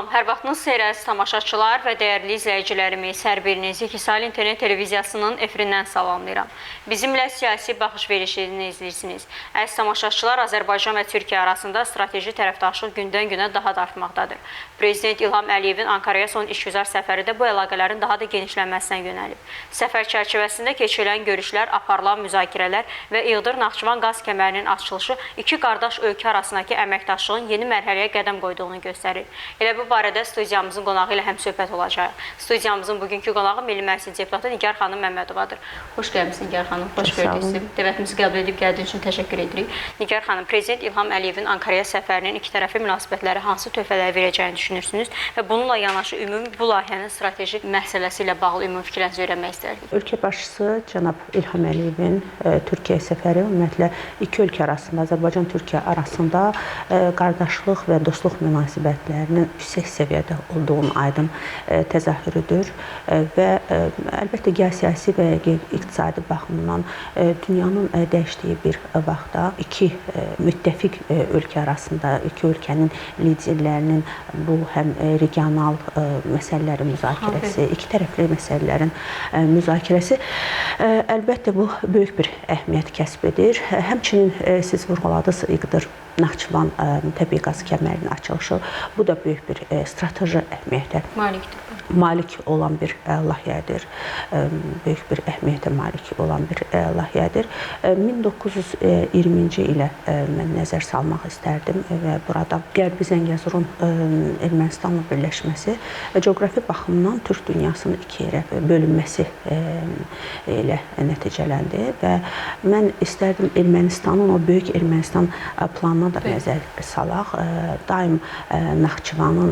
Salam, hər vaxtınız xeyir əziz tamaşaçılar və dəyərli izləyicilərimiz. Hər birinizi İki İnternet Televiziyasının efirindən salamlayıram. Bizimlə siyasi baxış verilişini izləyirsiniz. Əziz tamaşaçılar, Azərbaycan və Türkiyə arasında strateji tərəfdaşlıq gündən-günə daha da artmaqdadır. Prezident İlham Əliyevin Ankaraya son işgüzar səfəri də bu əlaqələrin daha da genişlənməsinə yönəlib. Səfər çərçivəsində keçirilən görüşlər, aparılan müzakirələr və İğdır-Naxçıvan qaz kəmərinin açılışı iki qardaş ölkə arasındakı əməkdaşlığın yeni mərhələyə qədəm qoyduğunu göstərir. Elə bu barədə studiyamızın qonağı ilə həmsöhbət olacağıq. Studiyamızın bugünkü qonağı Milli Məclisin deputatı Nigar xanım Məmmədovadır. Xoş gəlmisiniz Nigar xanım, xoş gördük sizi. Dəvətimizi qəbul edib gəldiyiniz üçün təşəkkür edirik. Nigar xanım, Prezident İlham Əliyevin Ankaraya səfərinin iki tərəfli münasibətlərə hansı töhfələr verəcəyini düşünürsünüz və bununla yanaşı ümumi bu layihənin strateji məsələsi ilə bağlı ümumi fikirlərinizi öyrənmək istərdik. Ölkə başçısı cənab İlham Əliyevin Türkiyə səfəri ümumiyyətlə iki ölkə arasında, Azərbaycan-Türkiyə arasında qardaşlıq və dostluq münasibətlərinin yüksək səviyyədə olduğunun aydın təzahürüdür və əlbəttə geosiyasi və iqtisadi baxımdan dünyanın dəyişdiyi bir vaxtda iki müttəfiq ölkə arasında, iki ölkənin liderlərinin bu həm regional məsələlərin müzakirəsi, iki tərəfli məsələlərin müzakirəsi əlbəttə bu böyük bir əhəmiyyət kəsb edir. Həmçinin siz vurğuladınız İğdır Naxçıvan təbii qaz kəmərinin açılışı. Bu da böyük bir strateji əhəmiyyətə malik olan bir layihədir. Böyük bir əhəmiyyətə malik olan bir layihədir. 1920-ci ilə mən nəzər salmaq istərdim və burada Qərbi Zəngəzurun Ermənistanla birləşməsi coğrafi baxımdan Türk dünyasının iki yerə bölünməsi ilə nəticələndi və mən istərdim Ermənistanın o böyük Ermənistan planına da nəzər salaq. Daim Naxçıvanın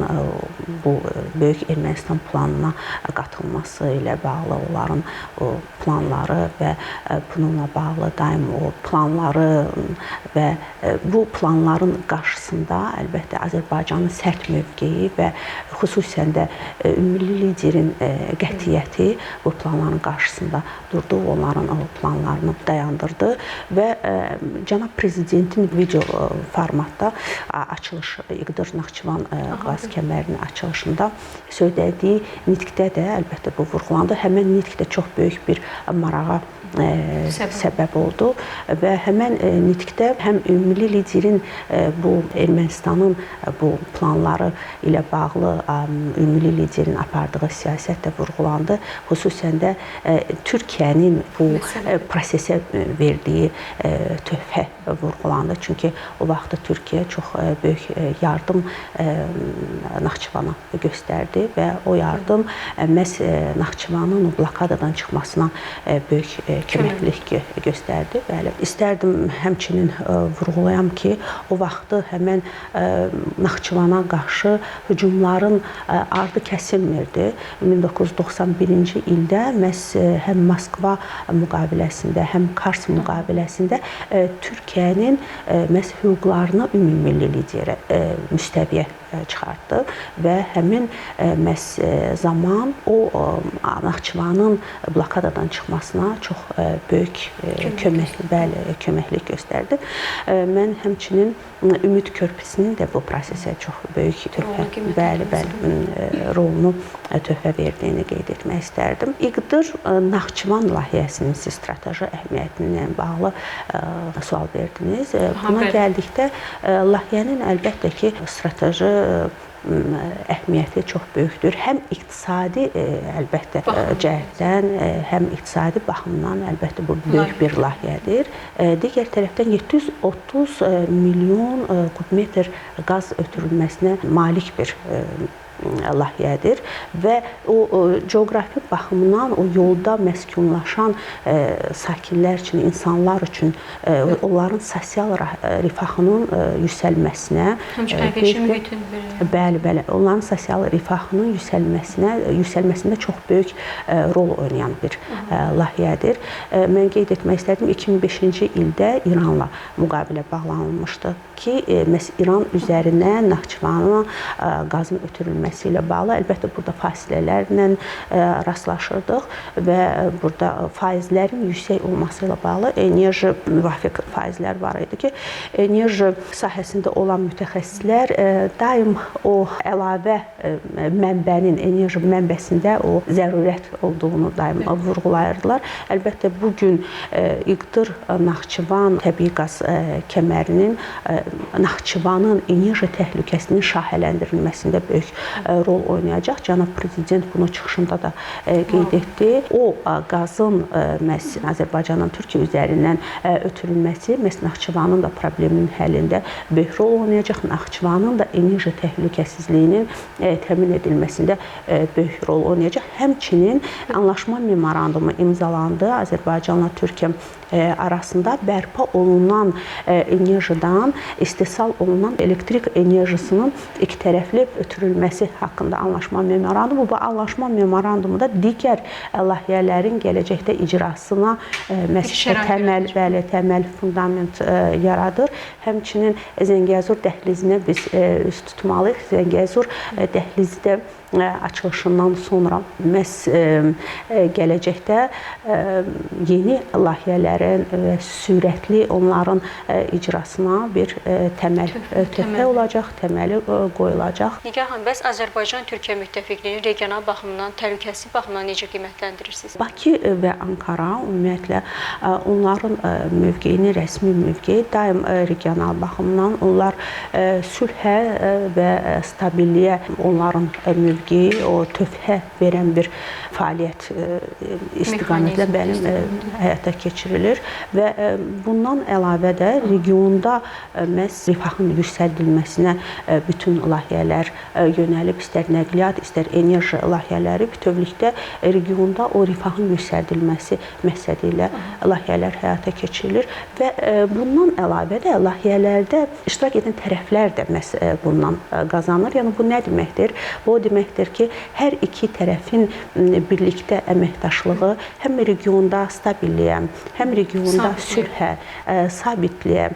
bu böyük Ermənistan planına qatılması ilə bağlı onların o planları və bununla bağlı daim o planları və bu planların qarşısında əlbəttə Azərbaycanın sərt mövqeyi və xüsusən də ümumilli liderin qətiyyəti bu planların qarşısında durdu, onların o planlarını dayandırdı və cənab prezidentin video formatda açılış İğdır Naxçıvan qaz kəmərinin açılışında söylədiyi nitqdə də əlbəttə bu vurğulandı. Həmin nitq də çox böyük bir marağa səbəb oldu və həmən nitqdə həm ümumilli liderin bu Ermənistanın bu planları ilə bağlı ümumilli liderin apardığı siyasət də vurğulandı. Xüsusən də Türkiyənin bu prosesə verdiyi töhfə vurğulandı. Çünki o vaxtda Türkiyə çox böyük yardım Naxçıvana göstərdi və o yardım məhz Naxçıvanın o blokadadan çıxmasına böyük köməklik göstərdi. Bəli, istərdim həmçinin vurğulayam ki, o vaxtı həmən Naxçıvana qarşı hücumların ardı kəsilmirdi. 1991-ci ildə məhz həm Moskva müqaviləsində, həm Kars müqaviləsində Türkiyənin məhz hüquqlarını ümummilli liderə müstəviyə çıxartdı və həmin məhz zaman o Naxçıvanın blokadadan çıxmasına çox böyük kömək, bəli, köməklik göstərdi. Mən həmçinin Ümid Körpüsünün də bu prosesə çox böyük töhfə, bəli, bəli, rolunu töhfə verdiyini qeyd etmək istərdim. İğdır Naxçıvan layihəsinin siz strateji əhəmiyyətinə bağlı sual verdiniz. Buna gəldikdə layihənin əlbəttə ki, strateji əhəmiyyəti çox böyükdür. Həm iqtisadi əlbəttə cəhətdən, həm iqtisadi baxımdan əlbəttə bu böyük bir layihədir. Digər tərəfdən 730 milyon kubmetr qaz ötürülməsinə malik bir layihədir və o coğrafi baxımdan o yolda məskunlaşan sakinlər üçün, insanlar üçün onların sosial rifahının yüksəlməsinə, bəli, bəli, onların sosial rifahının yüksəlməsində çox böyük rol oynayan bir layihədir. Mən qeyd etmək istərdim, 2005-ci ildə İranla müqavilə bağlanılmışdı ki, məhz İran üzərinə Naxçıvana qazın ötürülməsi ötürülməsi ilə bağlı əlbəttə burada fasilələrlə rastlaşırdıq və burada faizlərin yüksək olması ilə bağlı enerji müvafiq faizlər var idi ki, enerji sahəsində olan mütəxəssislər daim o əlavə mənbənin, enerji mənbəsində o zərurət olduğunu daim vurğulayırdılar. Əlbəttə bu gün İğdır Naxçıvan təbii qaz kəmərinin Naxçıvanın enerji təhlükəsinin şaxələndirilməsində böyük rol oynayacaq. Cənab Prezident bunu çıxışında da qeyd etdi. O qazın məhz Azərbaycandan Türkiyə üzərindən ötürülməsi məhz Naxçıvanın da probleminin həllində böyük rol oynayacaq. Naxçıvanın da enerji təhlükəsizliyinin təmin edilməsində böyük rol oynayacaq. Həmçinin anlaşma memorandumu imzalandı Azərbaycanla Türkiyə arasında bərpa olunan enerjidən istehsal olunan elektrik enerjisinin iki tərəfli ötürülməsi haqqında anlaşma memorandumu. Bu anlaşma memorandumu da digər layihələrin gələcəkdə icrasına məhz təməl, bəli, təməl fundament yaradır. Həmçinin Zəngəzur dəhlizinə biz üz tutmalıyıq. Zəngəzur dəhlizi də açılışından sonra məhz gələcəkdə yeni layihələrin və sürətli onların icrasına bir təməl töhfə olacaq, təməli qoyulacaq. Nigar xanım, bəs Azərbaycan-Türkiyə müttəfiqliyini regional baxımdan, təhlükəsizlik baxımından necə qiymətlendirirsiniz? Bakı və Ankara ümumiyyətlə onların mövqeyini, rəsmi mövqeyi daim regional baxımdan onlar sülhə və stabilliyə onların mövqeyi, o töhfə verən bir fəaliyyət istiqamətlə bəli həyata keçirilir və bundan əlavə də regionda məhz rifahın yüksəldilməsinə bütün layihələr yönəlib, istər nəqliyyat, istər enerji layihələri bütövlükdə regionda o rifahın yüksəldilməsi məqsədi ilə layihələr həyata keçirilir və bundan əlavə də layihələrdə iştirak edən tərəflər də məhz bundan qazanır. Yəni bu nə deməkdir? Bu o deməkdir ki, hər iki tərəfin birlikdə əməkdaşlığı həm regionda stabilliyə, həm regionda sülhə, sabitliyə,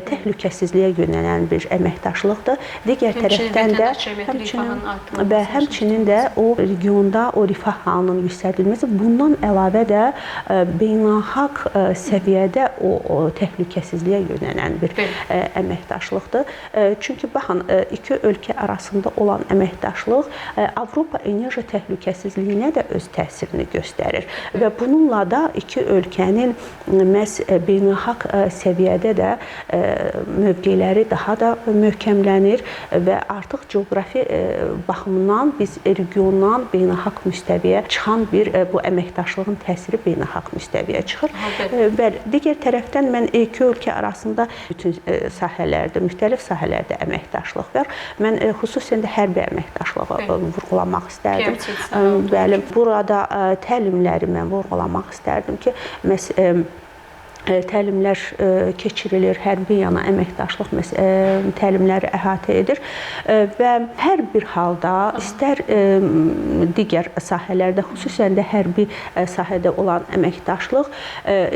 təhlükəsizliyə yönələn bir əməkdaşlıqdır. Digər tərəfdən də həmçinin də o regionda o rifah halının yüksəldilməsi, bundan əlavə də beynəlxalq səviyyədə o təhlükəsizliyə yönələn bir əməkdaşlıqdır. Çünki baxın, iki ölkə arasında olan əməkdaşlıq Avropa enerji təhlükəsizliyinə də öz təsirini göstərir və bununla da iki ölkənin məhz beynəlxalq səviyyədə də mövqeləri daha da möhkəmlənir və artıq coğrafi baxımdan biz regiondan beynəlxalq müstəviyə çıxan bir bu əməkdaşlığın təsiri beynəlxalq müstəviyə çıxır. Bəli, digər tərəfdən mən iki ölkə arasında bütün sahələrdə, müxtəlif sahələrdə əməkdaşlıq var. Mən xüsusən də hərbi əməkdaşlığı vurğulamaq istərdim. Bəli, burada təlimləri mən vurğulamaq istərdim ki, məhz təlimlər keçirilir, hərbi yana əməkdaşlıq təlimləri əhatə edir və hər bir halda istər digər sahələrdə, xüsusən də hərbi sahədə olan əməkdaşlıq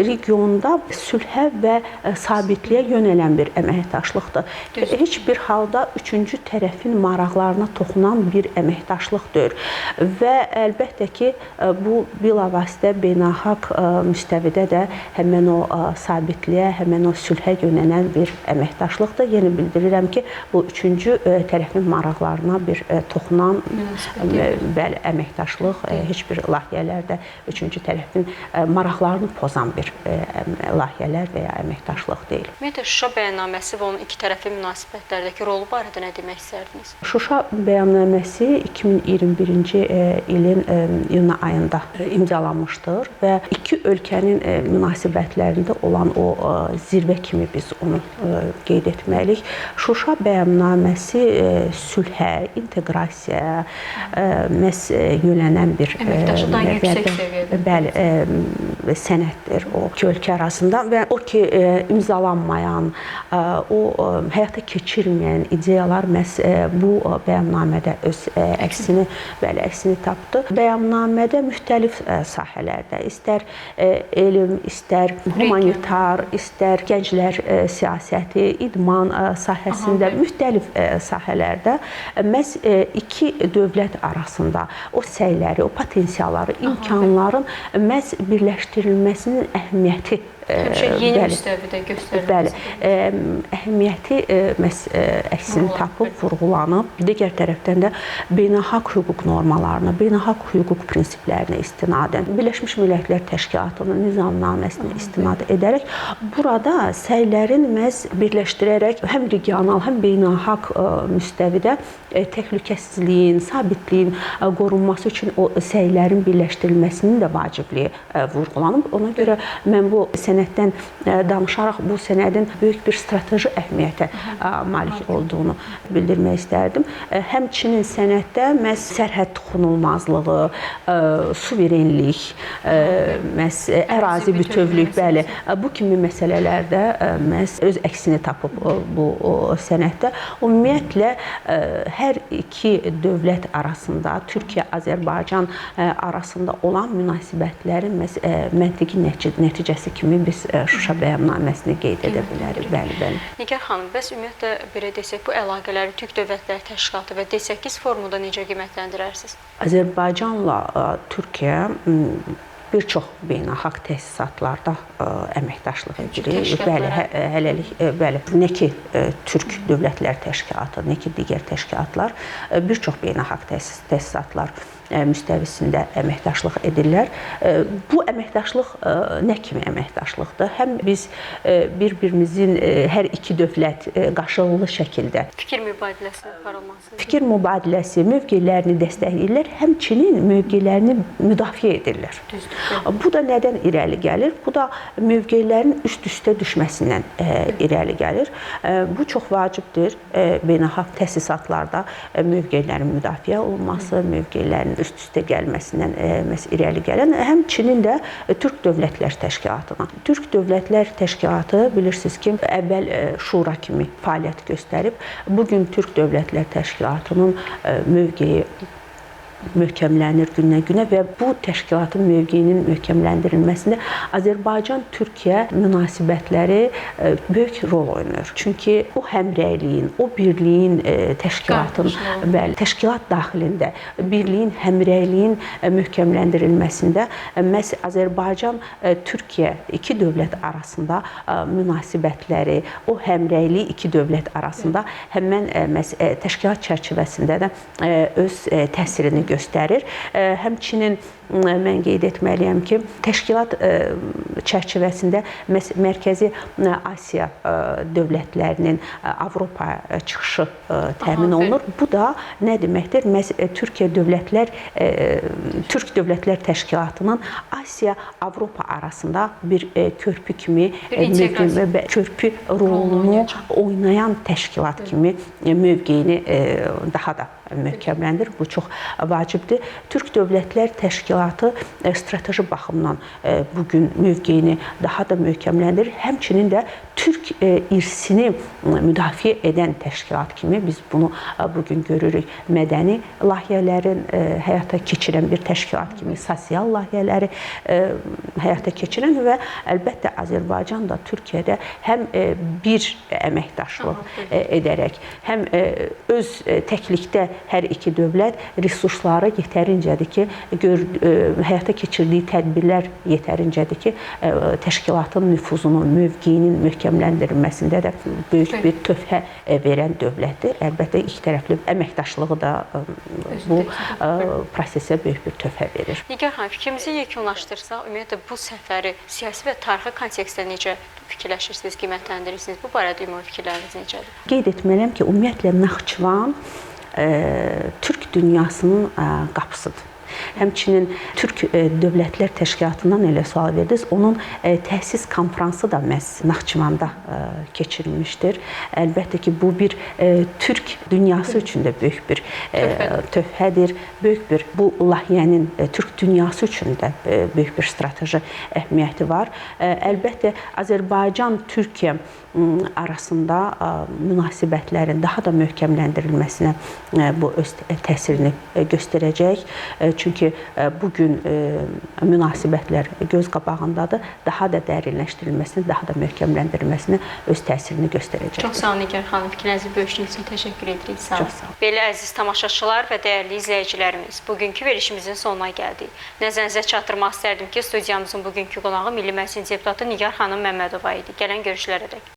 regionda sülhə və sabitliyə yönələn bir əməkdaşlıqdır. Heç bir halda üçüncü tərəfin maraqlarına toxunan bir əməkdaşlıq deyil və əlbəttə ki, bu bilavasitə beynəlxalq müstəvidə də həmən o sabitliyə, həmən o sülhə yönələn bir əməkdaşlıqdır. Yenə bildirirəm ki, bu üçüncü tərəfin maraqlarına bir toxunan bəli, əməkdaşlıq heç bir layihələrdə üçüncü tərəfin maraqlarını pozan bir layihələr və ya əməkdaşlıq deyil. Ümumiyyətlə, Şuşa bəyannaməsi və onun iki tərəfli münasibətlərdəki rolu barədə nə demək istərdiniz? Şuşa bəyannaməsi 2021-ci ilin iyun ayında imzalanmışdır və iki ölkənin münasibətlərində olan o zirvə kimi biz onu qeyd etməliyik. Şuşa bəyannaməsi sülhə, inteqrasiyaya məhz yönələn bir əməkdaşlıqdan yüksək səviyyədə. Bəli, sənəddir o iki ölkə arasında və o ki imzalanmayan, o həyata keçirilməyən ideyalar məhz bu bəyannamədə öz əksini, bəli, əksini tapdı. Bəyannamədə müxtəlif sahələrdə, istər elm, istər humanitar, istər gənclər siyasəti, idman sahəsində, müxtəlif sahələrdə məhz iki dövlət arasında o səyləri, o potensialları, imkanların məhz birləşdirilməsinin əhəmiyyəti həmişə yeni müstəvidə göstərilməsi. Bəli, əhəmiyyəti məhz əksini tapıb, vurğulanıb. Digər tərəfdən də beynəlxalq hüquq normalarına, beynəlxalq hüquq prinsiplərinə istinadən, Birləşmiş Millətlər Təşkilatının nizamnaməsinə istinad edərək burada səylərin məhz birləşdirərək həm regional, həm beynəlxalq müstəvidə təhlükəsizliyin, sabitliyin qorunması üçün o səylərin birləşdirilməsinin də vacibliyi vurğulanıb. Ona görə mən bu sənəddən danışaraq bu sənədin böyük bir strateji əhəmiyyətə malik olduğunu bildirmək istərdim. Həmçinin sənəddə məhz sərhəd toxunulmazlığı, suverenlik, məhz ərazi bütövlük, bəli, bu kimi məsələlərdə məhz öz əksini tapıb bu sənəddə. Ümumiyyətlə, hər iki dövlət arasında, Türkiyə-Azərbaycan arasında olan münasibətlərin məhz məntiqi nəticəsi kimi biz Şuşa bəyannaməsini qeyd edə bilərik. Bəli, bəli. Nigar xanım, bəs ümumiyyətlə belə desək, bu əlaqələri Türk Dövlətləri Təşkilatı və D8 forumunda necə qiymətləndirərsiniz? Azərbaycanla Türkiyə bir çox beynəlxalq təsisatlarda əməkdaşlıq edirik. Bəli, hələlik, bəli. Nə ki Türk Dövlətləri Təşkilatı, nə ki digər təşkilatlar, bir çox beynəlxalq təsisatlar müstəvisində əməkdaşlıq edirlər. Bu əməkdaşlıq nə kimi əməkdaşlıqdır? Həm biz bir-birimizin hər iki dövlət qarşılıqlı şəkildə fikir mübadiləsi aparılması, fikir mübadiləsi, mövqelərini dəstəkləyirlər, həmçinin mövqelərini müdafiə edirlər. Düzdür. Bu da nədən irəli gəlir? Bu da mövqelərin üst-üstə düşməsindən irəli gəlir. Bu çox vacibdir. Beynəlxalq təsisatlarda mövqelərin müdafiə olunması, mövqelərin üst-üstə gəlməsindən irəli gələn, həmçinin də Türk Dövlətlər Təşkilatına. Türk Dövlətlər Təşkilatı bilirsiniz ki, əvvəl şura kimi fəaliyyət göstərib. Bugün Türk Dövlətlər Təşkilatının mövqeyi möhkəmlənir gündən-günə və bu təşkilatın mövqeyinin möhkəmləndirilməsində Azərbaycan-Türkiyə münasibətləri böyük rol oynayır. Çünki o həmrəyliyin, o birliyin təşkilatın, bəli, təşkilat daxilində birliyin, həmrəyliyin möhkəmləndirilməsində məhz Azərbaycan-Türkiyə iki dövlət arasında münasibətləri, o həmrəyliyi iki dövlət arasında həmən məhz təşkilat çərçivəsində də öz təsirini göstərir. Həmçinin mən qeyd etməliyəm ki, təşkilat çərçivəsində Mərkəzi Asiya dövlətlərinin Avropa çıxışı təmin olunur. Bu da nə deməkdir? Məhz Türk Dövlətlər Təşkilatının Asiya-Avropa arasında bir körpü kimi, körpü rolunu oynayan təşkilat kimi mövqeyini daha da möhkəmləndirir. Bu çox vacibdir. Türk Dövlətlər Təşkilatı strateji baxımdan bugün mövqeyini daha da möhkəmləndirir. Həmçinin də Türk irsini müdafiə edən təşkilat kimi biz bunu bugün görürük. Mədəni layihələrin həyata keçirən bir təşkilat kimi, sosial layihələri həyata keçirən və əlbəttə Azərbaycan da Türkiyədə həm bir əməkdaşlıq edərək, həm öz təklikdə hər iki dövlət resursları yetərincədir ki, həyata keçirdiyi tədbirlər yetərincədir ki, təşkilatın nüfuzunun, mövqeyinin möhkəmləndirilməsində də böyük bir töhfə verən dövlətdir. Əlbəttə, iki tərəfli əməkdaşlığı da bu prosesə böyük bir töhfə verir. Nigar xanım, fikrimizi yekunlaşdırsaq, ümumiyyətlə bu səfəri siyasi və tarixi kontekstdə necə fikirləşirsiniz, qiymətləndirirsiniz? Bu barədə ümumi fikirləriniz necədir? Qeyd etməliyəm ki, ümumiyyətlə Naxçıvan Türk dünyasının qapısıdır. Həmçinin Türk Dövlətlər Təşkilatından elə sual verdiniz. Onun təsis konfransı da məhz Naxçıvanda keçirilmişdir. Əlbəttə ki, bu bir Türk dünyası üçün də böyük bir töhfədir. Böyük bir bu layihənin Türk dünyası üçün də böyük bir strateji əhəmiyyəti var. Əlbəttə Azərbaycan-Türkiyə arasında münasibətlərin daha da möhkəmləndirilməsinə bu öz təsirini göstərəcək. Çünki bu gün münasibətlər göz qabağındadır. Daha da dərinləşdirilməsinə, daha da möhkəmləndirilməsinə öz təsirini göstərəcəkdir. Çox sağ olun Nigar xanım, fikrinizi bölüşdüyünüz üçün təşəkkür edirik. Sağ olun. Çox sağ olun. Belə əziz tamaşaçılar və dəyərli izləyicilərimiz, bugünkü verilişimizin sonuna gəldik. Nəzərinizə çatdırmaq istərdim ki, studiyamızın bugünkü qonağı Milli Məclisin deputatı Nigar xanım Məmmədova idi. Gələn görüşlərədək.